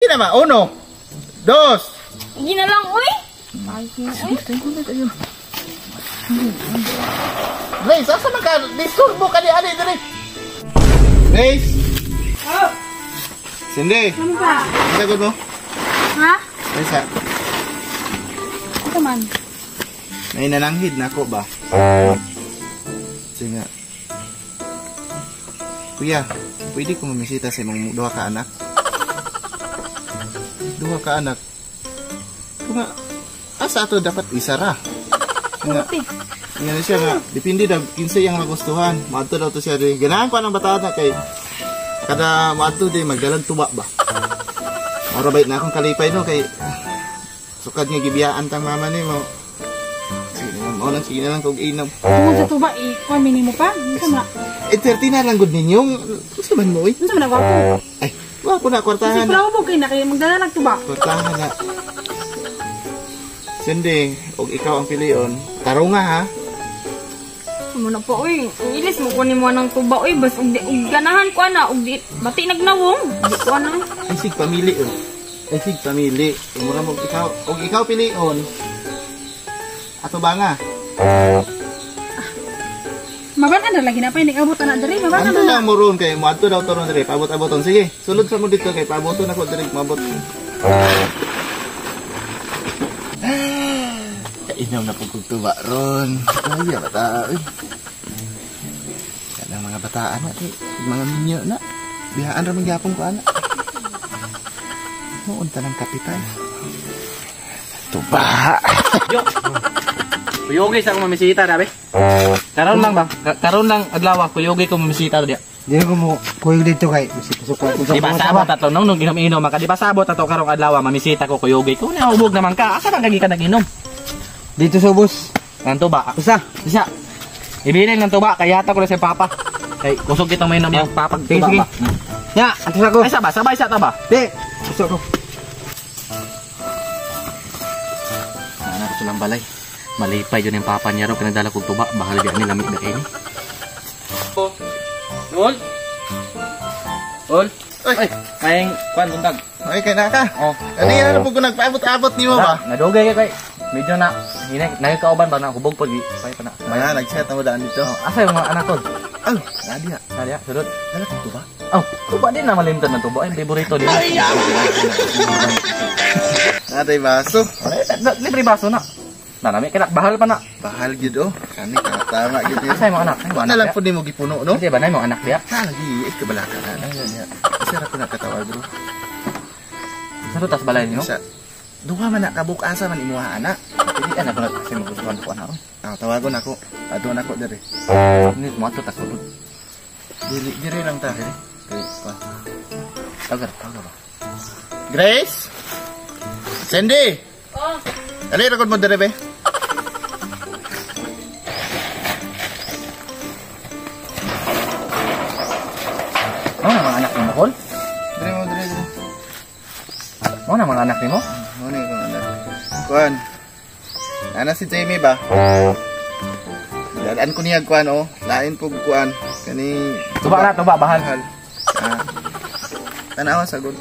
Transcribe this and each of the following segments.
Sige na ma, uno. Dos. Hindi na lang, uy. Ay, uy. Grace, asa man ka? Disturbo ka ni ani diri. Grace. Oh. Cindy. Ano ba? Sagot mo? Ha? Grace, ha? Ito man. May nananghid na ako ba? Sige nga. Kuya, pwede ko mamisita sa imong duha ka anak? Duha ka anak? Kung nga, asa ato dapat isa ra? Nga, nga na siya nga, depende daw, kinsa iyang magustuhan. Maadto daw to siya diri. Ganahan ko ang bataan na kay kada maadto di magdalag tuba ba? Ora bait na akong kalipay no kay sukad nga gibiyaan tang mama nimo. Sige na, mao lang sige na lang kog inom. Tungod sa tuba eh, kuan minimo pa. Unsa man? Eh 30 na lang gud ninyo. Unsa man mo oy? Unsa man gwapo? Ay, gwapo na kwartahan. Kasi pala kay na kay magdala lang tuba. Kwartahan na. Cindy, og ikaw ang pilion, tarunga ha. Mo na po oy, ilis mo kunin mo ng tuba oy, bas og ganahan ko ana, og di bati nagnawong, di ko ana. Ay sig pamili oy. Ay sig pamili. Mura mo ikaw, og ikaw pilion. Ato ba nga? Maban na lagi na pa hindi abot ana diri, maban na. Ano lang mo ron kay moadto daw to ron diri, paabot-aboton. Sige, sulod sa mo dito kay paaboton ako diri, maabot. Kainom na pud kog tuba ron. Ay, bata oy. Kanang mga bataan na, eh, mga minyo na. Biyaan ra man gyapon ko ana. Muunta ng kapital. Tuba. Yo. Kuyugi sa akong mamisita, dabi. Karon lang ba? Karon lang adlaw kuyugi ko mamisita diya. Di ko mo kuyog dito kay misipasok ko. Di ba sabot ato nung ginom-inom ka, di ba sabot ato karong adlaw mamisita ko kuyugi ko. Naubog naman ka. Asa man kagi ka nag-inom? Dito sa ubos. Ang tuba. Usa. Isa. Ibilin ng tuba kay yata ko na si Papa. Kay kusog kitang mainom yung papag tuba sige. ba. Nya, ato sa ko. Ay sabay, sabay sa ta ba? Di. Usa ko. Ana ko silang balay. Malipay yun yung papa niya raw pinagdala kog tuba. Bahal biya ni lamig na kini. Ol. Ol. Oy. Ay, kuan buntag. Ay kay na ka. Oh. Ani ano pud ko nagpaabot-abot nimo ba? Nadugay kay medyo na hinay nagkauban ba na hubog pag pay pa na. Maya nag-chat na mo daan dito. Oh, asa yung mga anak ko? Ay, nadi ha. Nadi ha, sulod. Dala kog tuba. Oh, tuba din na malimtan na tuba. Ay, favorito din. Naday baso. Libre baso na. Na nami kay bahal pa na. Bahal gyud oh. Kani ka tama gyud. Asa yung mga anak? Ay, Wala lang pud nimo gipuno no. Kasi ba na yung mga anak diya? Na lagi eh kabalaka na. Isa ra ko nakatawag bro. Sa tas balay nimo? Isa. Duha man na kabuk asa man imuha anak. Dili ana ko kasi magustuhan ko ana. Ah, tawagon ako. Adto nako diri. Ni mo ato tas sulod. Dili diri lang ta. Diri. Kay pa. Tagar, tagar ba? Grace? Cindy. Oh. Dali ra mo diri be. Mo na mga anak nimo kol? Diri mo diri diri. Mo na mga anak nimo? Mo na akong anak. Kuan. Ana si Jamie ba? Dadaan ko niya kuan oh. Lain pug kuan. Kani tuba na tuba bahal. Ah. Tanawa sa gud.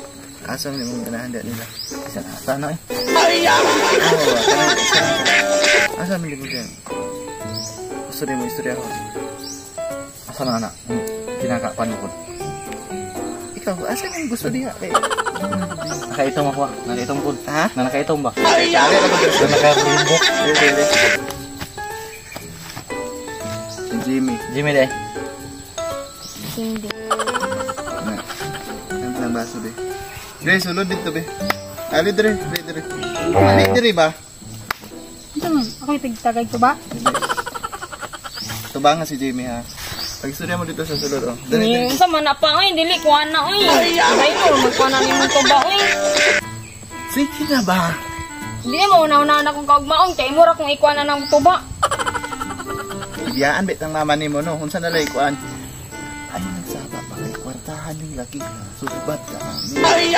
Asa man imong ganahan diha nila? Isa na asa na eh. Oh, asa man mo diyan? Gusto nimo istorya ko. Asa na anak? Kinakapan mo ko. Ikaw, asa man gusto diha kay Nakaitom ako ah. Nakaitom ko. Ha? Na nakaitom ba? Ay, Nakaitom. Si Jimmy. Jimmy day. Cindy. Na. Ang baso be. Dre, sulod dito be. Ali dre, dre dre. Ali dre ba? Unsa man? Ako tigtagay tuba. Tuba nga si Jimmy ha. Pag-istorya mo dito sa sulod oh. Dali dre. Unsa man na pa oy, dili ko ana oy. Ay no, magkuan na nimo tuba oy. Sige na ba? Dili mo una-una na akong kaugmaon kay imo ra kong ikuan na ng tuba. Biyaan bit ang mama nimo no. Unsa na lay kuan? Ay nagsaba pa kay kwartahan ning laki. Subat ka ni. Ay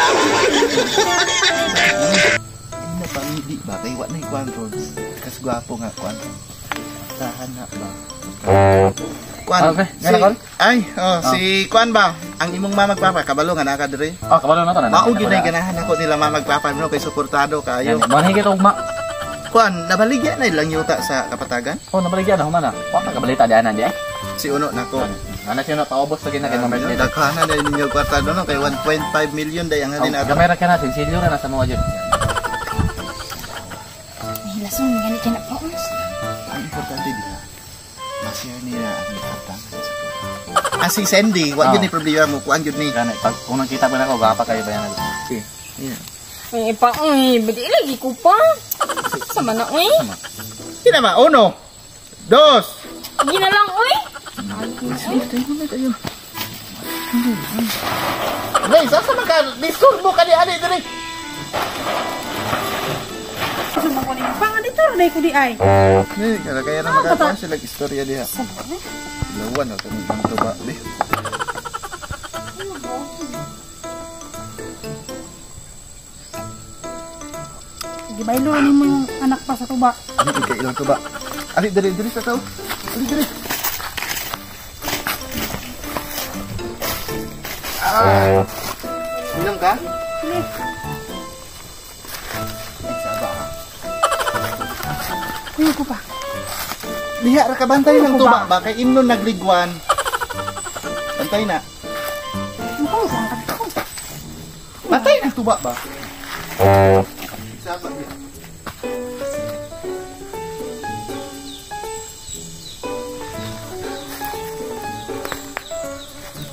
na pamili ba kay wa nay kuan ron. Kas gwapo nga kuan. Kwartahan na ba? Kuan. Okay, Si, ay, oh, si Kuan ba? Ang imong mama magpapa kabalo nga naka diri. Oh, kabalo na to na. Mao gyud ay ganahan ako nila mama magpapa no kay suportado kayo. Manhi kita ugma. Kuan, nabaligya na ilang yuta sa Kapatagan. Oh, nabaligya na human na. Wa ka kabalita di ana di ay. Si Uno nako. Ana siya na paubos sa ginagay Ano, mga daghanan na ninyo kwarta no kay 1.5 million day ang halin ato. Gamay ra ka na, sinsilyo ra na sa mga jud. Hilason gani kay na paons. Ang importante dila, ma-share nila ang katangan sa kuan. Ah, si Sandy, wa gyud ni problema mo kuan gyud ni. Gani pag kung nakita ko na ko gapa kayo ba yan. Okay. Yeah. Ay pa uy, badi lagi ko pa. Sama na uy. Sina ma? Uno. Dos. Sige na lang uy. Nay, sasa man ka disturbo ka di ani diri. Asa man ko nimo pa nga dito ra day ko di ay. Ni, kaya kaya na makakuan sila istorya diha. Lawan na tani ang tuba di. Gibaylo nimo yung anak pa sa tuba. Ani kay ilang tuba. Ali diri diri sa tao. Ali diri. Ah. Inom ka? Ay, saba ha. Kuyo ko pa. Diha ra ka bantay ng tuba ba kay imnon nagligwan. Bantay na. Ang ko ang ko. Bantay ng tuba ba? Saba diha.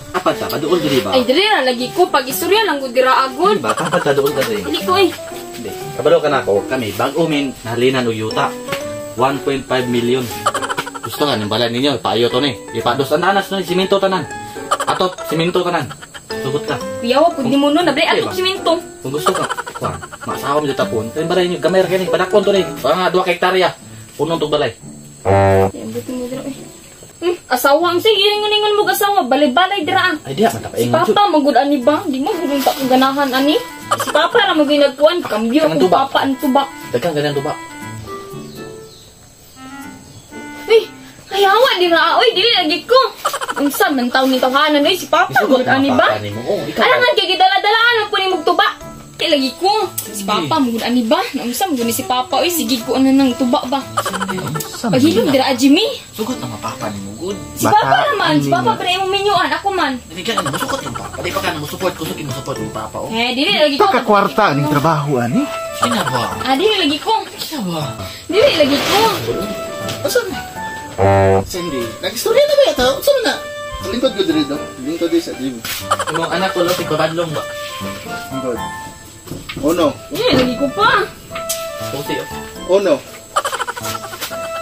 Kapag ta kaduol diri ba? Ay dili ra lagi ko pag istorya lang gud dira agod. Ba kapag ta duol diri. Dili ko eh. Hindi. Kabalo ka na ako, kami bag-o min nahalinan og yuta. 1.5 million. Gusto nga ning balay ninyo, paayo to ni. Ipados ang anas no, simento tanan. Atop, simento tanan. Sugot ka. Kuyawa pud nimo no, nabli Di atop ba? simento. Kung gusto ka, kuan, maasawa mo dito tapon. Tayo balay ninyo, gamay ra kini, padakon to ni. Mga 2 ka hektarya. Punong tog balay. Ay, buti mo dira eh. Asawa ang sige ingon-ingon mo asawa, balay-balay dira ah. Ay diha man ta Si paingon jud. Papa magud ani ba? Di mo gud ta kung ganahan ani. Si Papa ra magud nagkuan, kambyo Kanang kung tuba. Papa ang tuba. Daghang ganyan tuba. Uy, ay hawa dira ah. Uy, dili lagi ko. Unsa man taw ni tawhanan oy si Papa Isugot magud ani na ba? papa nimo. Oh, ikaw. Alangan kay gidala-dalaan man po nimog tuba. Kay lagi ko. Si Papa magud ani ba? Naunsa magud ni si Papa oy sige ko ano nang tuba ba. Paghilom dira ah, Jimmy. Sugot na mapapa nimo gud. Si Papa naman, si Papa pre imong minyuan, ako man. Dili ka na musugot yung papa. Di pa ka na musupport kusog mo support yung papa oh. Eh, dili lagi ko. Pagkakwarta ning trabaho ani. Sina ba? Ah, dili lagi ko. Sina ba? Dili lagi ko. Asa ni? Cindy, nag-istorya na ba ito? Unsa man na? Lingkod ko diri do. Lingkod diri sa gym. Imong anak ko lo tigpabadlong ba? Lingkod. Uno. Dili lagi ko pa. Puti oh. Uno.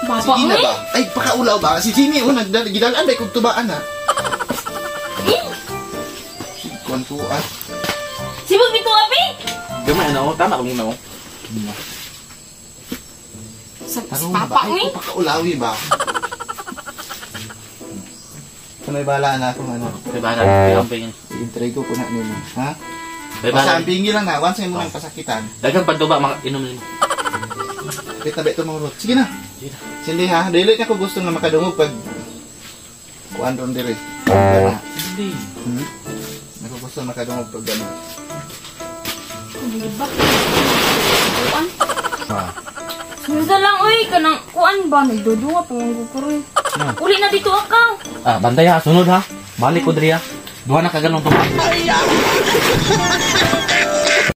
Papa, Sige na uy. ba? Ay, pakaulaw ba? Si Jimmy, oh, gidalaan ba kung tubaan ha? Eh, Kwantuan. Sibog dito, abi. Gamay ano, tama kung mo. Sa, si Tarong na Papa, ba? Ay, uy. kung pakaulawi ba? Kung may bala na akong ano, May bala, may amping. i-intrigo ko na nimo. Ha? May Basta bala. ang bingi lang na, once mo nang pasakitan, Daghang pantuba mga inom nimo. wait na ba ito mga Sige na. Sige na. Cindy ha, dili na ko gusto nga makadungog pag kuan ron diri. Kana. Hindi. Hmm? Nako gusto makadungog pag gano'n. Ano ba? Kuan. Ah. Sunod na lang, uy. Kanang kuan ba? Nagduduwa pa mong kukuroy. Uli na dito akaw. Ah, bantay ha, sunod ha. Balik ko diri ha. Duha na ka ganong tuba.